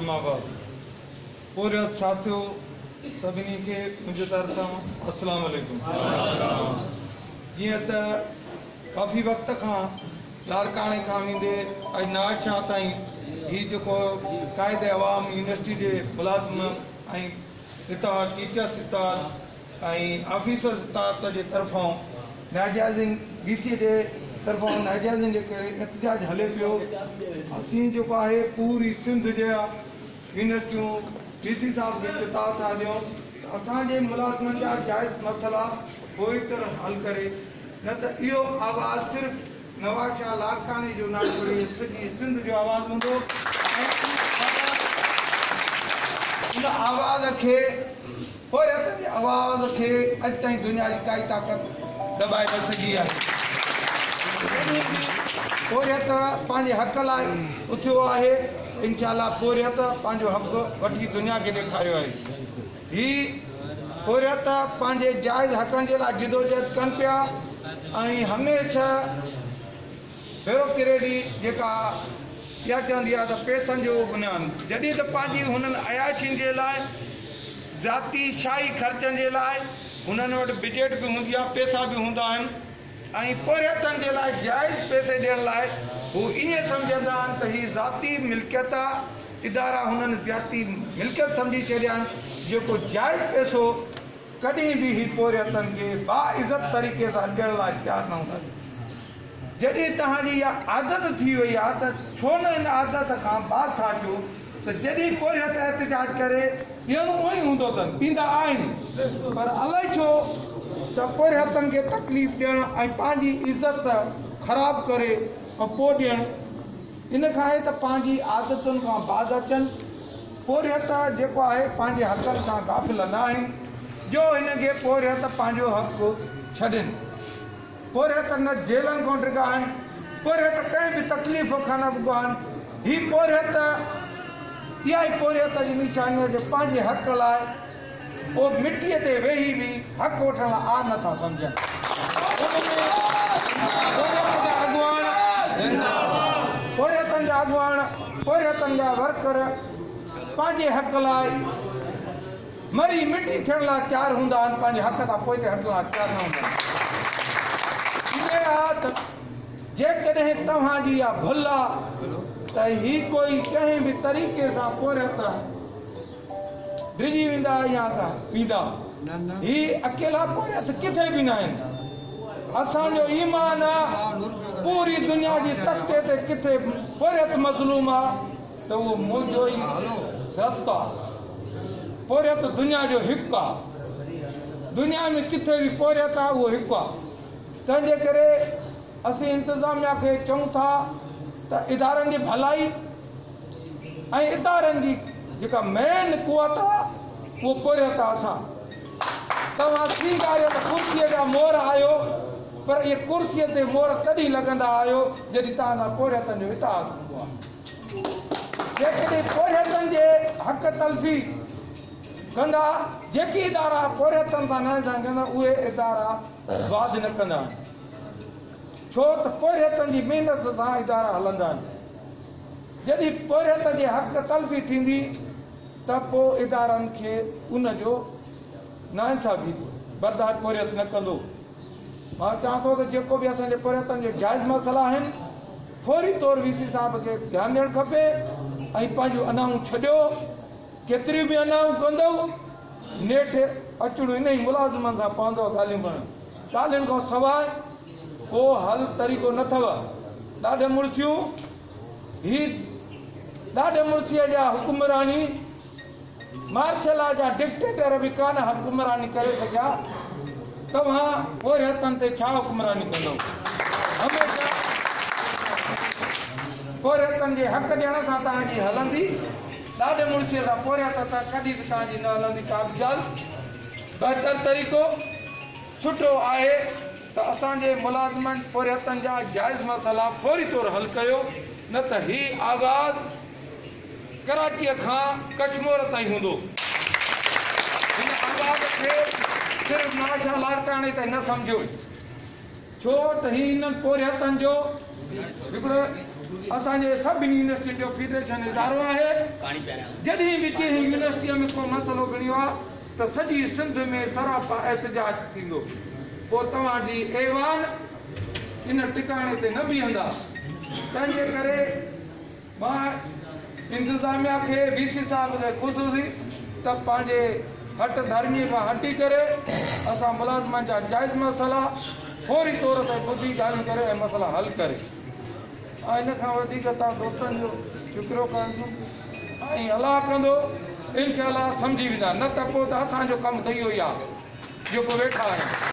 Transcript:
اما بعد پورهيت ساٿيو سڀني کي منهنجي طرفان السلام عليڪم. جيئن ته ڪافي وقت کان لاڙڪاڻي کان ويندي اڄ نواز شاهه تائين هي جيڪو قائد عوام يونيورسٽي جي ملازم ۽ اتحاد ٽيچرس اتحاد ۽ آفيسرز اتحاد جي طرفان ناجائزين وي سي جي طرفان ناجائزين جي ڪري احتجاج هلي پيو. اسين جيڪو آهي پوري سنڌ جا يونيورسٽيون وي سي صاحب کي چتاء ٿا ڏيون ته اسان جي ملازمن جا جائز مسئلا فوري طور حل ڪري، نه ته اهو آواز صرف نواز شاهه لاڙڪاڻي جو نه پر اهو سڄي سنڌ جو آواز هوندو ۽ ان آواز کي پورهيتن جي آواز کي اڄ تائين دنيا جي ڪائي طاقت دٻائي نه سگهي آهي. پورهيت پنهنجي حق لاء اٿيو آهي، انشاء الله پورهيت پنهنجو حق وٺي دنيا کي ڏيکاريو آهي. هي پورهيت پنهنجي جائز حقن جي لاء جدوجهد ڪن پيا ۽ هميشه بيوروڪريٽي جيڪا اها چوندي آهي ته پئسن جو بنياد جڏهن ته پنهنجي هنن عياشين جي لاء ذاتي شاهي خرچن جي لاء هنن وٽ بجيٽ به هوندي آهي پئسا به هوندا آهن ۽ پورهيتن جي لاء جائز پئسي ڏيڻ لاء هو ائين سمجهندا آهن ته هي ذاتي ملڪيت آهي ادارا هنن ذاتي ملڪيت سمجهي ڇڏيا آهن جيڪو جائز پئسو ڪڏهن به هي پورهيتن کي باعزت طريقي سان ڏيڻ لاء تيار نه هوندا آهن. جڏهن توهان جي اها عادت ٿي وئي آهي ته ڇو نه ان عادت کان باز ٿا اچو ته جڏهن پورهيت احتجاج ڪري ڏيڻو اونئن ئي هوندو اٿن، ڏيندا آهن پر الائي ڇو ته پورهيتن کي تڪليف ڏيڻ ۽ پنهنجي عزت خراب ڪري ۽ پوء ڏيڻ ان کان آهي ته پنهنجي عادتن کان باز اچن. پورهيت جيڪو آهي پنهنجي حقن کان غافل نه آهن جو هن کي پورهيت پنهنجو حق ڇڏين. پورهيت نه جيلن کان ڊگها آهن، پورهيت ڪنهن به تڪليف کان نه ٻگها آهن. هي پورهيت اها ئي پورهيت جي نشاني آهي جو پنهنجي حق لاء اهو مٽيء تي ويهي به حق وٺڻ لاء عار نه ٿا سمجهن. ان ۾ پورهيتن جا اڳواڻ، پورهيتن جا ورڪر پنهنجي حق لاء مري مٽي ٿيڻ لاء تيار هوندا آهن، پنهنجي حق تان پوئتي هٽڻ لاء تيار نه هوندا آهن. ائين آ ته جيڪڏهن توهان جي اها ڀل آ ته هي ڪوئي ڪنهن به طريقي سان پورهيت ڊڄي ويندا يا ويندا. هي اڪيلا پورهيت ڪٿي به ناهن. اسان جو ايمان آ پوري دنيا جي تختي تي ڪٿي پورهيت مظلوم آ ته اهو منهنجو ئي رت آ. پورهيت دنيا جو هڪ آ. دنيا ۾ ڪٿي به پورهيت آ اهو هڪ آ. تنهن جي ڪري اسين انتظاميا کي چئون ٿا ته ادارن جي ڀلائي ۽ ادارن جي جيڪا مين قوت آ اهو پورهيت آ. اسان توهان سينگاريل ڪرسيء جا مور آهيو پر اهي ڪرسيء تي مور تڏهن لڳندا آهيو جڏهن توهان سان پورهيتن جو اتحاد هوندو آهي. جيڪڏهن پورهيتن جي حق تلفي ڪندا، جيڪي ادارا پورهيتن سان ناانصافي ڪندا اهي ادارا واڌ نه ڪندا آهن، ڇو ته پورهيتن جي محنت سان ادارا هلندا آهن. جڏهن پورهيت جي حق تلفي ٿيندي ته پوء ادارن کي ان جو ناانصافي برداشت پورهيت نه ڪندو. مان چوان ٿو ته جيڪو به اسان جي پورهيتن جو جائز مسئلا آهن فوري طور وي سي صاحب کي ڌيان ڏيڻ کپي ۽ پنهنجون انائون ڇڏيو، ڪيتريون به انائون ڪندؤ نيٺ اچڻو انهي ملازمن سان پوندو ڳالهيون ڪرڻ. ڳالهين کان سواء ڪو حل طريقو نه اٿو. ڏاڍ مڙسيون هي ڏاڍ مڙسيء جا حڪمراني مارشلا جا ڊڪٽيٽر به ڪانه حڪمراني ڪري سگهيا، توهان پورهيتن تي ڇا حڪمراني ڪندؤ؟ هميشه پورهيتن جي حق ڏيڻ سان توهان جي هلندي، ڏاڍ مڙسيء سان پورهيت تان ڪڏهن به توهان جي نه هلندي ڪا به ڳالهه. بهتر طريقو سٺو آهي ته اسان جي ملازمن پورهيتن جا جائز مسئلا فوري طور حل ڪيو نه ته هي آواز ڪراچيء کان ڪشمور تائين هوندو. هن آواز کي صرف نوشاهه لاڙڪاڻي تائين نه سمجهيو، ڇو ته هي انهن پورهيتن جو هڪڙو اسان جي سڀني يونيورسٽين جو فيڊريشن ادارو آهي. جڏهن به ڪنهن يونيورسٽيء ۾ ڪو مسئلو بڻيو آهي ته سڄي سنڌ ۾ سراپا احتجاج ٿيندو. پوء توهان جي ايوان ان ٽڪاڻي تي نه بيهندا. تنهن جي ڪري مان انتظاميا کي، وي سي صاحب کي خصوصي ته پنهنجي هٽ ڌرميء کان هٽي ڪري اسان ملازمن جا جائز مسئلا فوري طور تي ٻڌي ڳالهيون ڪري ۽ مسئلا حل ڪري. ۽ ان کان وڌيڪ توهان دوستن جو شڪريو ڪرڻ ٿو ۽ الله ڪندو انشاء الله سمجهي ويندا نه ته پوء ته اسان جو ڪم ته اهو ئي آهي جيڪو ويٺا آهيون.